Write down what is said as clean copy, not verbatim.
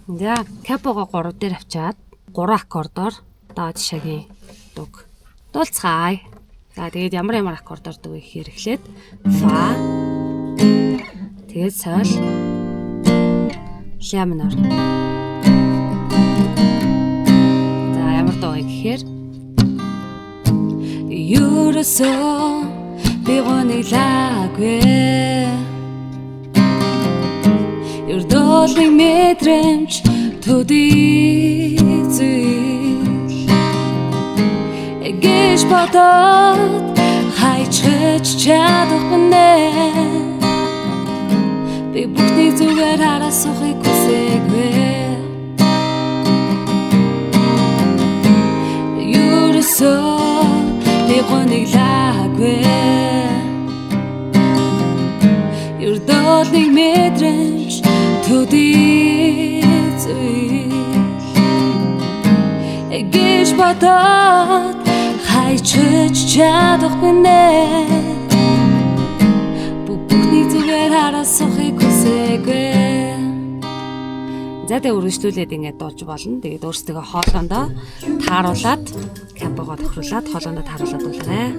За, capo-го 3 дээр авчаад 3 аккордоор до жишээгийн дуг дуулцгаая. За, тэгээд ямар ямар аккордоор дуу гэхээр эхлээд фа, тэгээд соль, ля минор. За, ямар дуу вэ гэхээр ерөөсөө би гуниглаагүй. Ердөөлний мэдрэмж төдий зүйл гэж бодоод хайчгаж чадахгүй нэ. Би бүхнийг зүгээр хараа суухыг хүсээгүй. Ерөөсөө би гуниглаагүй. Ердөөлний мэдрэмж төдий зүйл гэж бодоод хайчиж чадахгүй нэ. Бүхний зүгээр хараа суухыг хүсээгүй. За, тэгээ үргэлжлүүлээд ингээд дуулж болно. Тэгээд өөрсдөө хоолойндоо тааруулаад capo-го тохируулаад хоолойндоо тааруулаад дуулаарай.